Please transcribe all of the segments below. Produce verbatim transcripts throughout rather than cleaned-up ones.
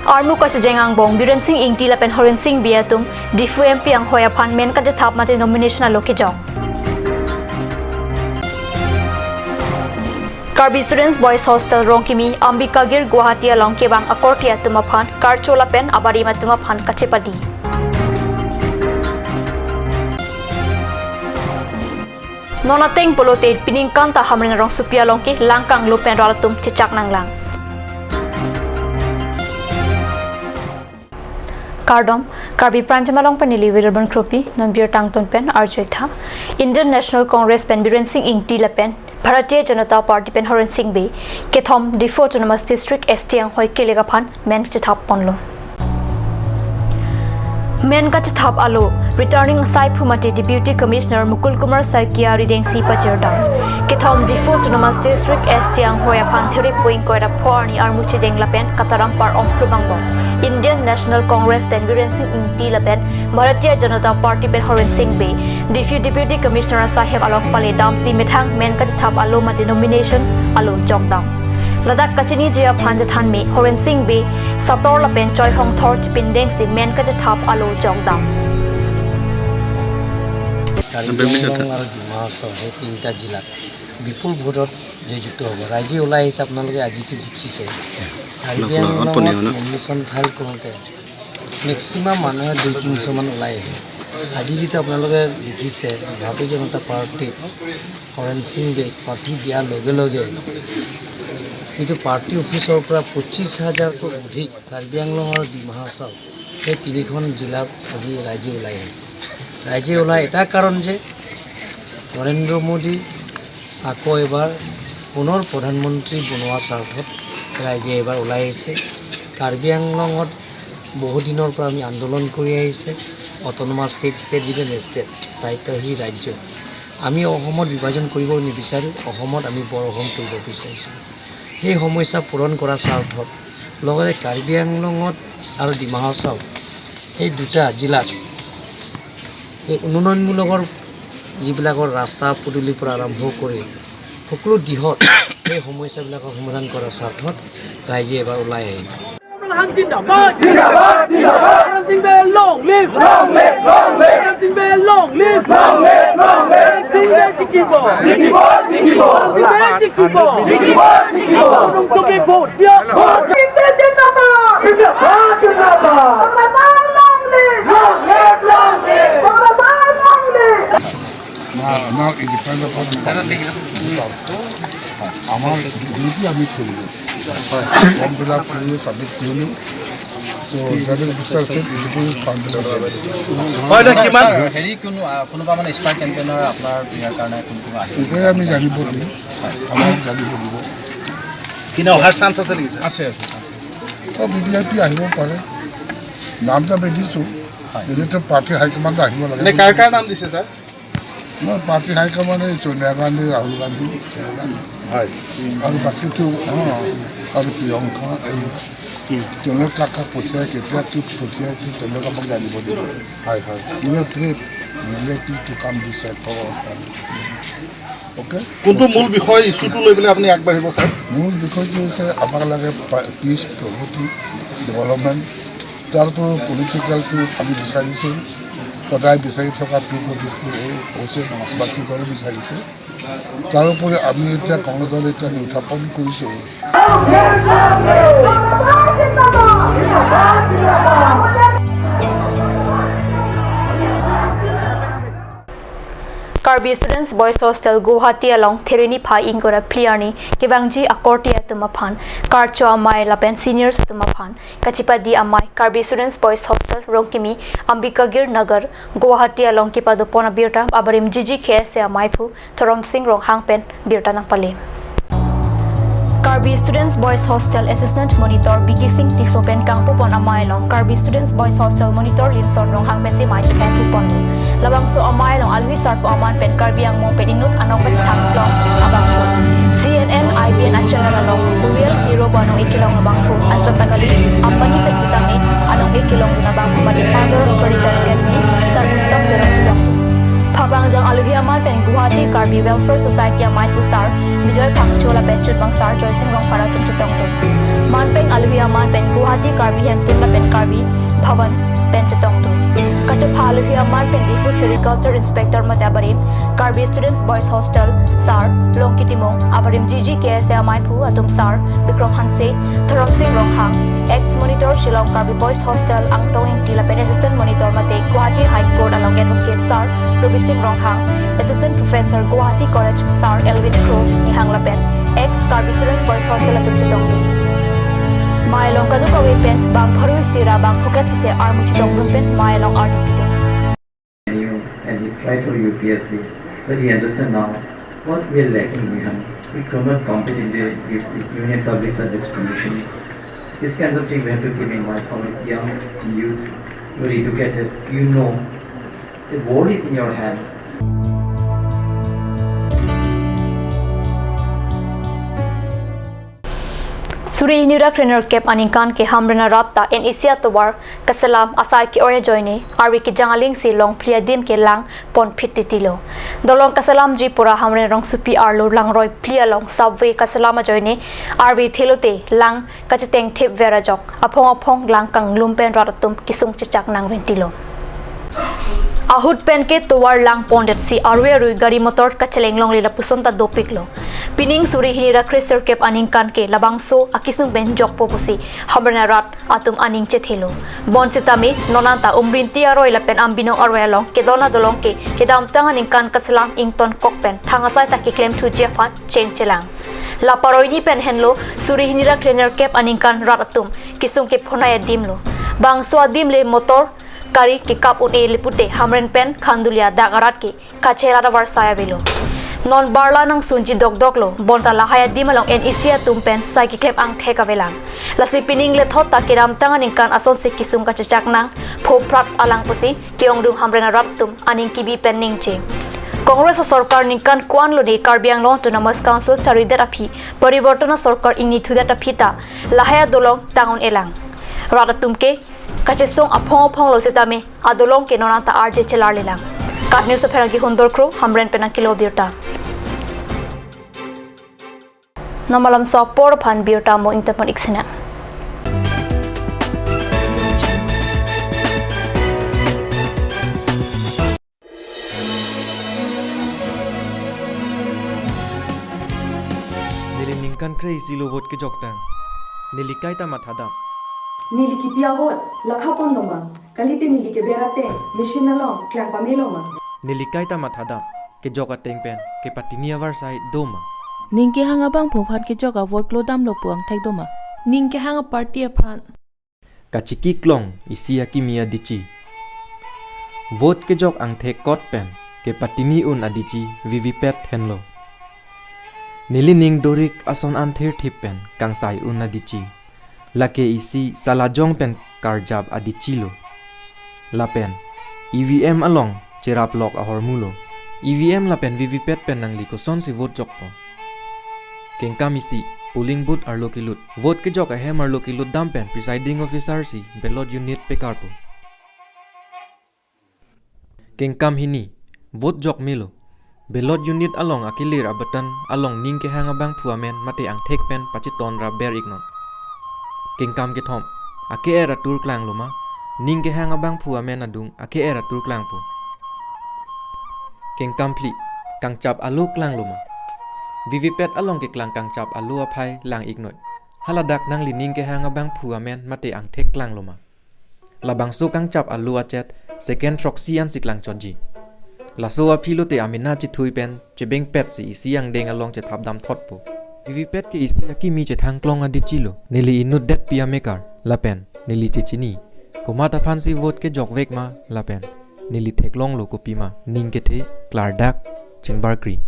Armu kachejeng angbong Biren Singh Ingti lapen Horen Sing Bey atum Diphu M P anghoi aphan men kachethap mate nomination alo kejok. Karbi Students Boys Hostel Rongkimi, Ambikagir, Guwahati along kevang akorte atum aphan karcho lapen abarim atum aphan kachepadi. Non ateng pulote peningkan ta Hamren arongsopi along ke langkanglo pen rat atum chechak nanglang. Kardom, Karbi Prime Time along pen neli Widerburn Kropi, non birta angton pen arju-ik tha. Indian National Congress pen Biren Singh Ingti lapen Bharatiya Janata Party pen Horen Sing Bey kethom Diphu Autonomous District S T anghoi kelek aphan men kachethap ponlo. Men kachethap alo Returning Saiphu mate Deputy Commissioner Mukul Kumar Saikia arideng si pachirdam. Kethom Diphu Autonomous District S T anghoi aphan Therepo ingkoi ra pho arni armu chejeng lapen katarang par-om plum angbong Indian National Congress pen Biren Singh Ingti lapen Bharatiya Janata Party pen Horen Sing Bey Diphu Deputy Commissioner asahep along pale damsi methang men kachethap alo mate nomination alo jokdam. Ladak kachiniji aphan chethanme Horen Sing Bey sator lapen choi hongthor chipindengsi men kachethap alo jokdam. Karbi আংলং আৰু ডিমা হাছাও, সেই তিনিটা জিলাত বিপুল ভোটত জয়যুক্ত হ'ব। ৰাইজে ওলাই আহিছে, আপোনালোকে আজিতো দেখিছে। কাৰ্বি আপোনালোকৰ আংলঙত আপুনি আপোনাৰ নমিনেশ্যন ফাইল কৰোঁতে মেক্সিমাম মানুহে দুই তিনিশমান ওলাই আহে। আজি যিটো আপোনালোকে দেখিছে, ভাৰতীয় জনতা পাৰ্টীত হৰেণ সিং বেগ প্ৰাৰ্থী দিয়াৰ লগে লগে যিটো পাৰ্টি অফিচৰ পৰা পঁচিছ হাজাৰতকৈ অধিক কাৰ্বি আংলং আৰু ডিমা হাছাও, সেই তিনিখন জিলাত আজি ৰাইজে ওলাই আহিছে। ৰাইজে ওলাই এটা কাৰণ যে নৰেন্দ্ৰ মোদী আকৌ এবাৰ পুনৰ প্ৰধানমন্ত্ৰী বনোৱা স্বাৰ্থত ৰাইজে এইবাৰ ওলাই আহিছে। কাৰ্বি আংলঙত বহু দিনৰ পৰা আমি আন্দোলন কৰি আহিছে, autonomous state, state within state, চাৰিটা সি ৰাজ্য। আমি অসমত বিভাজন কৰিব নিবিচাৰোঁ, অসমত আমি বৰ অসম কৰিব বিচাৰিছোঁ। সেই সমস্যা পূৰণ কৰাৰ স্বাৰ্থত লগতে কাৰ্বি আংলঙত আৰু ডিমা হাছাও সেই দুটা জিলাত এই উন্নয়নমূলকৰ যিবিলাকৰ ৰাস্তা পদূলিৰ পৰা আৰম্ভ কৰি সকলো দিশত সেই সমস্যাবিলাকৰ সমাধান কৰাৰ স্বাৰ্থত ৰাইজে এবাৰ ওলাই আহিম। জিন্দাবাদ! জিন্দাবাদ! জিন্দাবাদ! হৰেণ সিং বে long live! Long live! Long live! Haren সিং বে long live! Long live! Long live! Haren সিং বে জিকিব! জিকিব! জিকিব! হৰেণ সিং বে জিকিব! জিকিব! জিকিব! হৰেণ সিং বে ভোট দিয়ক! ভোট! হৰেণ সিং বে জিন্দাবাদ! জিন্দাবাদ! জিন্দাবাদ! হৰেণ সিং বে long live! Long live! Long live! Haren সিং বে long live! না, না, independent পৰা আমি কাম কৰিম। আমাৰ ডিউটি আমি কৰিলোঁ। ফৰ্ম ফিল আপ কৰিলোঁ, ছাবমিট কৰিলোঁ। তো, যাতে বিচাৰ আছে, এইটো ফৰ্ম ফিল আপ কৰিলোঁ। হয়, এতিয়া কিমান হেৰি কোনো, আহ, কোনোবা মানে ষ্টাৰ কেম্পেইনাৰ আপোনাৰ ইয়াৰ কাৰণে কোন কোন আহিব? এতিয়াই আমি জানিব দিম। আমাক জানিব দিব। কিন্তু অহাৰ চান্স আছে নেকি, ছাৰ? আছে, আছে, চান্স আছে। অ, ভি ভি আই পি আহিব পাৰে। নাম এটা আমি দিছোঁ। হয়। এনেতো পাৰ্টি হাইকমাণ্ড আহিব লাগে। এনে কাৰ কাৰ নাম দিছে, ছাৰ? মই পাৰ্টি হাইকমাণ্ডে সোনিয়া গান্ধী, ৰাহুল গান্ধী, এইবিলাক। হয়। আৰু বাকীটো, অ, আৰু প্ৰিয়ংকা, এইবিলাক। হুম। তেওঁলোকে কাক কাক পঠিয়ায়, কেতিয়া কি পঠিয়ায়, এইটো তেওঁলোকে আমাক জানিব দিব। হয়, হয়। We are prepared, we are ready to come this side for our family. Okay? কোনটো মূল বিষয়, ইছ্যুটো লৈ পেলাই আপুনি আগবাঢ়িব, ছাৰ? মূল বিষয়টো হৈছে আমাক লাগে পা-, পিচ, প্ৰগতি, ডেভেলপমেণ্ট। তাৰ পৰা পলিটিকেলটো আমি বিচাৰিছোঁ, সদায় বিচাৰি থকা টু ফৰ্টি ফ'ৰ এ হৈছে, বাকীসকলে বিচাৰিছে। তাৰোপৰি আমি এতিয়া কংগ্ৰেছৰ এতিয়া আমি উত্থাপন কৰিছোঁ। Karbi Students Boys Hostel Guwahati along Therini phai ingkoi ra phli arni kevangji akorte atum aphan karcho amei lapen seniors atum aphan kachepadi amei Karbi Students Boys Hostel Rongkimi, Ambikagir Nagar, Guwahati along kepadopon abirta abarim G G K S A ameiphu Thorom Sing Ronghang pen birta nangpale. Karbi Students Boys Hostel Assistant Monitor Biki Sing Tisso pen kangpupon amei along Karbi Students Boys Hostel Monitor Linson Ronghang pensi mei chepangpupon. Labangso amei along alwi sarpo aman pen Karbi Anglong pen inut anong kachethang long abangphu. C N N I B N achannel along real hero pu anong ekelong abangphu. Anchot ta kali, apani pen sitame anong ekelong dun abangphu mate founder of Parijan Academy, Sar Uttam Teron chejong. Phabangjang alwi aman pen Guwahati Karbi Welfare Society ameiphu Sar Bijoy Phangcho lapen chunbang Sar Joysing Rongphar atum chetongdun. Manpeng alohi aman pen Guwahati Karbi Hemtun lapen Karbi Bhavan pen chetongdun. Kachepha alohi aman pen Diphu Sericulture Inspector mate abarim, Karbi Students Boys Hostel Sar Longki Timung, abarim G G K S A amaiphu atum Sar Bikram Hanse, Dhorom Sing Ronghang, ex Monitor Shillong Karbi Boys Hostel Angtong Ingti lapen Assistant Monitor mate Guwahati High Court along Advocate Sar Rubi Sing Ronghang, Assistant Professor Guwahati College Sar Elwin Kro Nihang lapen ex Karbi Students Boys Hostel atum chetongdun. Mei along kadokave pen bang pharo isi ra bang phokep sese armu chetongdun pen mei along arni pidun. You and he tried for U P S C, but he understand now what we are lacking behind. We cannot compete in the U- Union Public Service Commission. This kinds of thing we have to keep in mind. Our young youths, very educated, you know, the world is in your hand. Suri hini ra krenerkep aningkan ke Hamren arat ta N E C atovar kaselam asai ke-oi ajoine arve kejang alingsi longphli adim ke lang ponphit titilo. Dolong kaselamji pura Hamren rongsopi arlo langroi phli along subway kaselam ajoine arve thelote lang kachetengthip ver ajok aphong aphong lang kanglum pen rat atum kesung chechak nangrentilo. Ahut pen ke tovar lang pondetsi arve arui gari motor kacheleng longle lapuson ta dopiklo. Pining suri hini ra krenerkep aningkan ke labangso akesung pen jokpo pusi Hamren arat atum aning chethelo. Bonsitame non anta Umrinti aroi lapen Ambinong aroi along kedon adolong ke kedamtang aningkan kaselam ingtonkok pen thang asai ta keklem thuji aphan chengchelang. La paroini pen henlo suri hini ra krenerkep aningkan rat atum kesung kephonai adimlo. Bangso adim le motor gari kekap un-e le pute Hamren pen Khanduli adak arat ke kacherat avarsai avelo. Non barla nangsunji dokdoklo, bonta lahai adim along N E C atum pen sai keklem angthek avelang. Lasi pining lethot ta kedamtang aningkan asonsi kesung kachechak nangphoprap alang pusi ke-ongdung Hamren arat atum aning kebi pen ningje. Congress asorkar ningkan ko-an lone Karbi Anglong Autonomous Council charidet aphi, Parivartan asorkar ingnithudet aphi ta lahai adolong tang un-elang. Rat atum ke kachesong aphong aphonglo sitame adolong ke non anta arje chelarlelang. KAT News apherangke Hundor Kro, Hamren pen nangkelo birta. Namalam so apor aphan birta mo ingtepon iksina. Neli ningkan kre-isi lo vote kejok tang. Neli kaita mathadam. Neli kipi a-vote lakha pon doma. Kalite neli keber ateng machine along klang pamelo ma. Neli kaita mathadam. Kejok ateng pen kepatini avarsai doma. Ning kehang abangphu aphan kejok a-vote klodamlo pu angthek doma. Ning kehang a-party aphan. Kachiki klong isi akimi adichi. Vote kejok angthek kot pen kepatini un adichi V V P A T henlo. Nelining dorik ason an thirthip pen kangsai un adichi. Lake isi salajong pen karjap adichilo. Lapen E V M along cherap lok ahormulo. E V M lapen V V P A T pen nangli kosonsi vote jokpo? Kengkam isi, polling booth arlo kelut. Vote kejok ahem arlo kelut dam pen presiding officer si ballot unit pekarpo. Kengkam hini, vote jok melo. Ballot unit along akelir a-button along ning kehang abangphu amen mate angthek pen pachiton ra ber iknon. Kengkam kethom, ake-er atur klanglo ma, ning kehang abangphu amen adung ake-er atur klangpo. Kengkam phli, kangchap alo klanglo ma. V V P A T along keklang kangchap alo aphai lang iknoi. Haladak nangli ning kehang abangphu amen mate angthek klanglo ma. Labangso kangchap alo achet second throksi ansi klangchotji. Laso aphi lote amena chethui pen chebengpetsi isi angdeng along chethap damthotpo. V V P A T ke isi akimi chethang klong adichilo. Neli inut detpi amekar lapen neli chechini. Komat aphansi vote kejokvek ma lapen neli theklonglo kopima ning kethe klardak chingbarkri.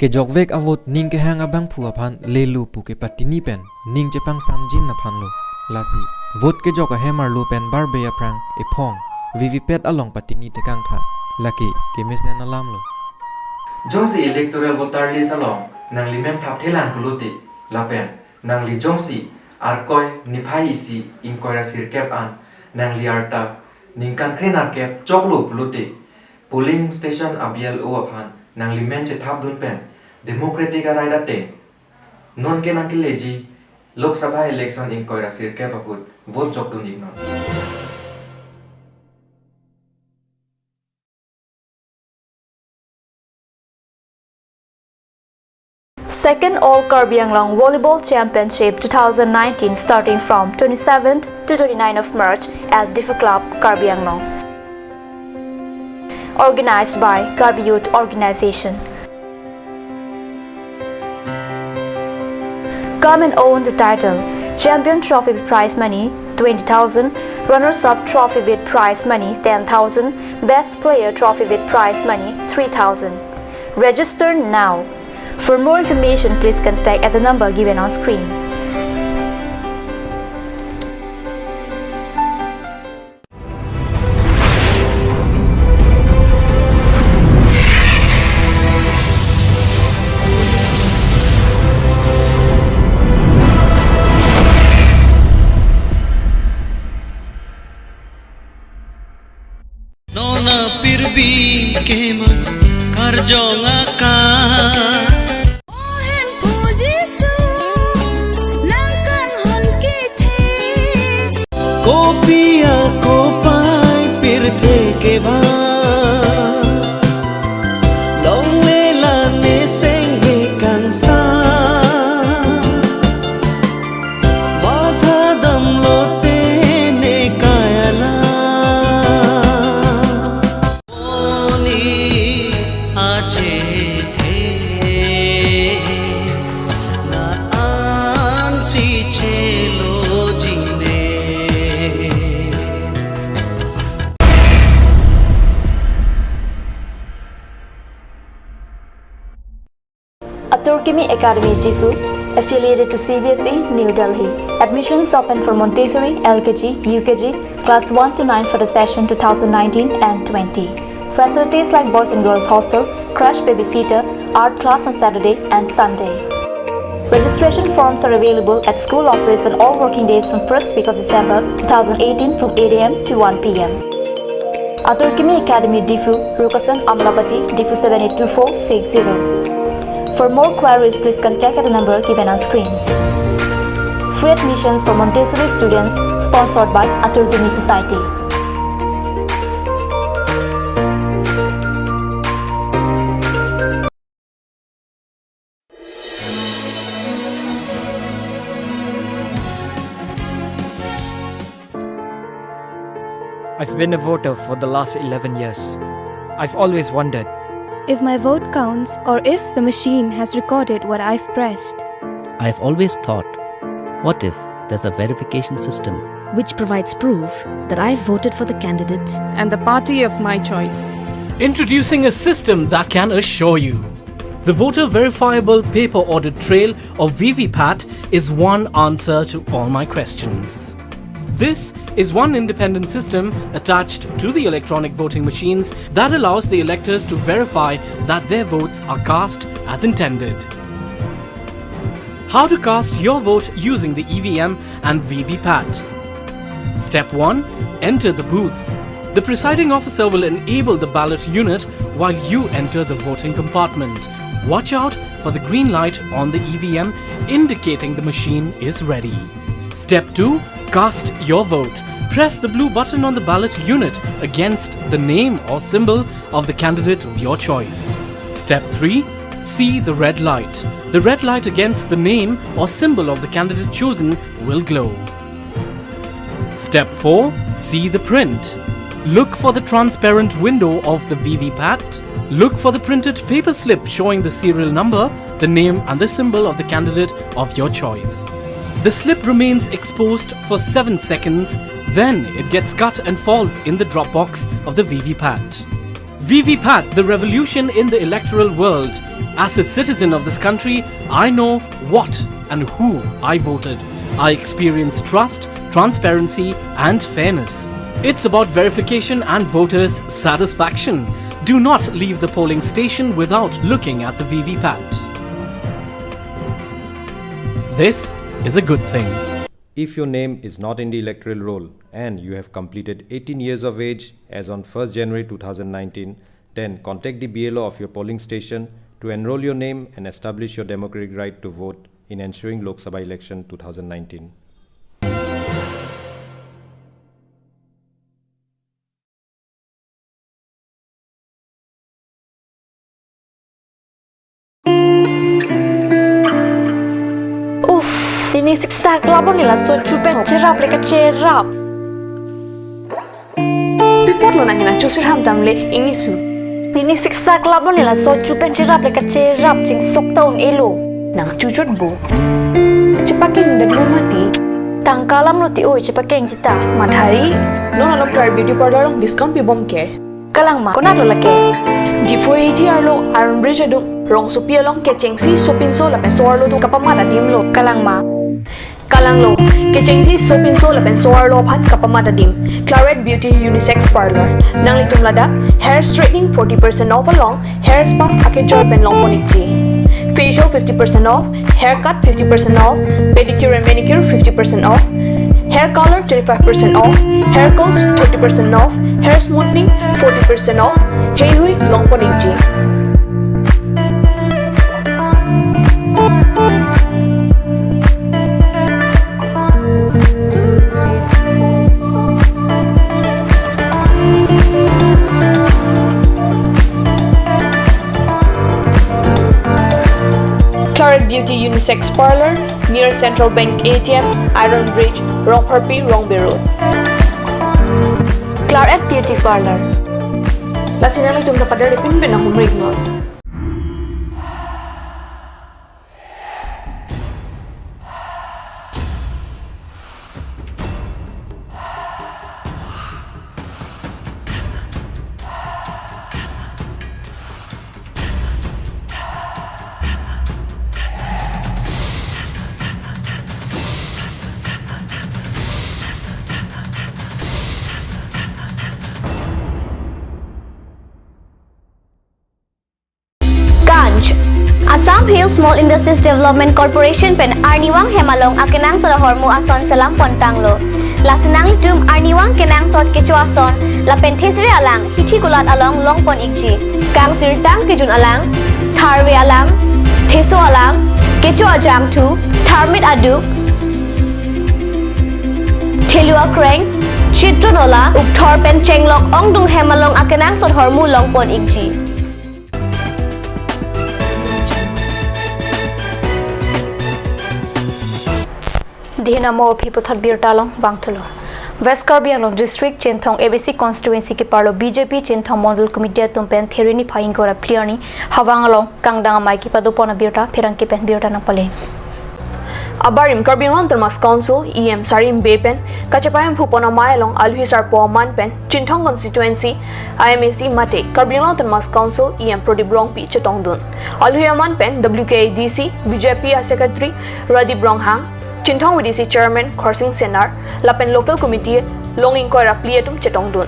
Kejokvek a-vote ning kehang abangphu aphan lelo pu kepatini pen ning chepangsamjin aphanlo. Lasi vote kejok ahem arlo pen barbe aphrang ephong V V P A T along patini tekangtha. Lake kemesen alamlo. Jongsi electoral voter list along nangli mem thapthelang pulote lapen nangli jongsi Arkoi niphai isi ingkoi ra sirkep an nangli arta ningkan krenerkep choklo pulote polling station a-B L O aphan nangli men chethapdun pen democratic a-right ateng non ke nangkeleji Lok Sabha election ingkoi ra sirkep ahut vote chokdun iknon. Second All Karbi Anglong Volleyball Championship two thousand nineteen, starting from twenty-seventh to twenty-ninth of March at Diphu Club, Karbi Anglong. Organized by Karbi Youth Organization. Come and own the title. Champion trophy with prize money twenty thousand, runners-up trophy with prize money ten thousand, best player trophy with prize money three thousand. Register now. For more information, please contact at the number given on screen. Non apirbi keman karjong akan. O Hemphu Jisu, nang kanghon kethe. Kopi akopai pirthe kevang, longle la ne senghe kangsam. Matha damlote ne kaya la. Oni achethe, la ansi chelo jingne. Atur Kimi Academy Diphu, affiliated to C B S E, New Delhi. Admissions open for Montessori, L K G, U K G, class one to nine for the session two thousand nineteen and twenty. Facilities like boys and girls hostel, crash babysitter, art class on Saturday and Sunday. Registration forms are available at school office on all working days from first week of December two thousand eighteen from eight A M to one P M. Atur Kimi Academy Diphu, Rukasan Amlapati, Diphu seven eight two four six zero. For more queries, please contact at the number given on screen. Free admissions for Montessori students, sponsored by Atur Kimi Society. I've been a voter for the last eleven years. I've always wondered if my vote counts or if the machine has recorded what I've pressed. I've always thought, what if there's a verification system which provides proof that I voted for the candidate and the party of my choice? Introducing a system that can assure you the voter verifiable paper audit trail, or V V PAT, is one answer to all my questions. This is one independent system attached to the electronic voting machines that allows the electors to verify that their votes are cast as intended. How to cast your vote using the E V M and V V PAT. Step one. Enter the booth. The presiding officer will enable the ballot unit while you enter the voting compartment. Watch out for the green light on the E V M indicating the machine is ready. Step two. Cast your vote. Press the blue button on the ballot unit against the name or symbol of the candidate of your choice. Step three. See the red light. The red light against the name or symbol of the candidate chosen will glow. Step four. See the print. Look for the transparent window of the V V PAT. Look for the printed paper slip showing the serial number, the name and the symbol of the candidate of your choice. The slip remains exposed for seven seconds, then it gets cut and falls in the drop box of the V V PAT. V V PAT, the revolution in the electoral world. As a citizen of this country, I know what and who I voted. I experience trust, transparency, and fairness. It's about verification and voters' satisfaction. Do not leave the polling station without looking at the V V PAT. This is a good thing. If your name is not in the electoral roll and you have completed eighteen years of age as on first January two thousand nineteen, then contact the B L O of your polling station to enroll your name and establish your democratic right to vote in ensuing Lok Sabha election two thousand nineteen. Uff, pini siksak labon nila so chupen cherap le kacherap. Pi apotlo nangning achu sirham tamle ingnisu. Pini siksak labon nila so chupen cherap le kacherap chingsok ta un-elo. Nang chuchot bo. Chepakeng dan lo mati. Tangka alam lo ti oi chepakeng jita. Madhari, non along Clarette Beauty Parlour along discount pibom ke. Kalang ma, konatlo lake? Diphu A T R lo, Iron Bridge adung, rongsopi along kechengsi sopinso lapen so-arlo atum kapamat adim lo. Kalang ma? Kalang lo, kechengsi sopinso lapen so-arlo aphan kapamat adim. Clarette Beauty Unisex Parlour. Nanglitum ladak hair straightening forty percent off along hair spa akejoi pen longpon ikji. Facial fifty percent off, haircut fifty percent off, pedicure and manicure fifty percent off, hair color twenty-five percent off, hair curls thirty percent off, hair smoothing forty percent off, heihui longpon ikji. Clarette Beauty Unisex Parlour, near Central Bank A T M, Iron Bridge, Rongpharpi, Rongbe Road. Clarette Beauty Parlour. Lasi nanglitum ta pader pinpin ahumrik non. Ganj. Assam Hill Small Industries Development Corporation pen arnivang hem along akenangsot ahormu ason selam pontanglo. Lasi nanglitum arnivang kenangsot kecho ason lapen thesere alang hithi kulat along longpon ikji. Kangsirtang kejun alang, tharve alang, theso alang, kecho ajangthu, tharmit aduk, thelu akreng, chitron ola, ukthor pen chenglok ongdung hem along akenangsot ahormu longpon ikji. Dihina mo aphi puthot birta along bangthulo. West Karbi Anglong District Chinthong A B C Constituency keparlo B J P Chinthong Mondol Committee atum pen There niphai ingkoi ra phli arni Hawang along kangdang amei kepadopon abirta pherangke pen birta nangpale. Abarim Karbi Anglong Autonomous Council E M Sarim Bey pen kachepahemphu pon amei along alhi sarpo aman pen Chinthong Constituency I M A C mate Karbi Anglong Autonomous Council E M Prodip Rongpi chetongdun. Alhi aman pen W K A D C B J P a Secretary Radip Ronghang, Chinthong V D C Chairman Khorsing Senar, lapen Local Committee along ingkoi ra phli atum chetongdun.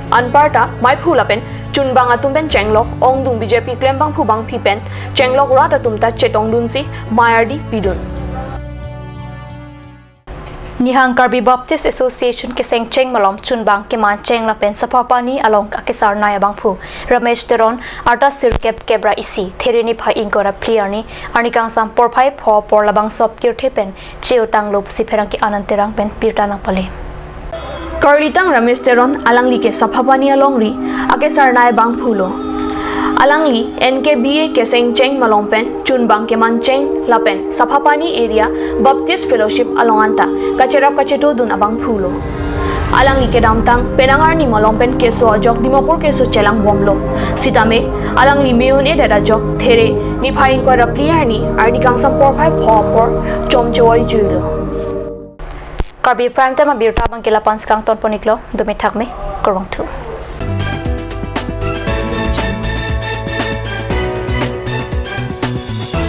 Anparta meiphu lapen chunbang atum pen chenglok ongdung B J P klembangphu bangphi pen chenglok rat atum ta chetongdunsi mei ardi pidun. Nihang Karbi Baptist Association keseng cheng malom chunbang keman cheng lapen Saphapani along akesar nai abangphu Ramesh Teron arta sirkep kep ra isi There niphai ingkoi ra phli arni arni kangsam porphai pho apor labangso apirthe pen che-otanglo pusi pherangke Anand Terang pen birta nangpale. Karlitang Ramesh Teron alangli ke Saphapani alongri akesar nai abangphulo. Alangli N K B A keseng cheng malom pen chunbang keman cheng lapen Saphapani area Baptist Fellowship along anta kacherap kachetodun abangphulo. Alangli kedamtang penang arni malom pen keso ajok Dimapur keso chelangbomlo. Sitame alangli me-un-edet ajok There niphai ingkoi ra phli arni arni kangsam porphai pho apor chom chevoi juilo. Karbi Prime Time abirta abangke lapu-an si kangtonpon iklo, dome thakme, kurvangthu.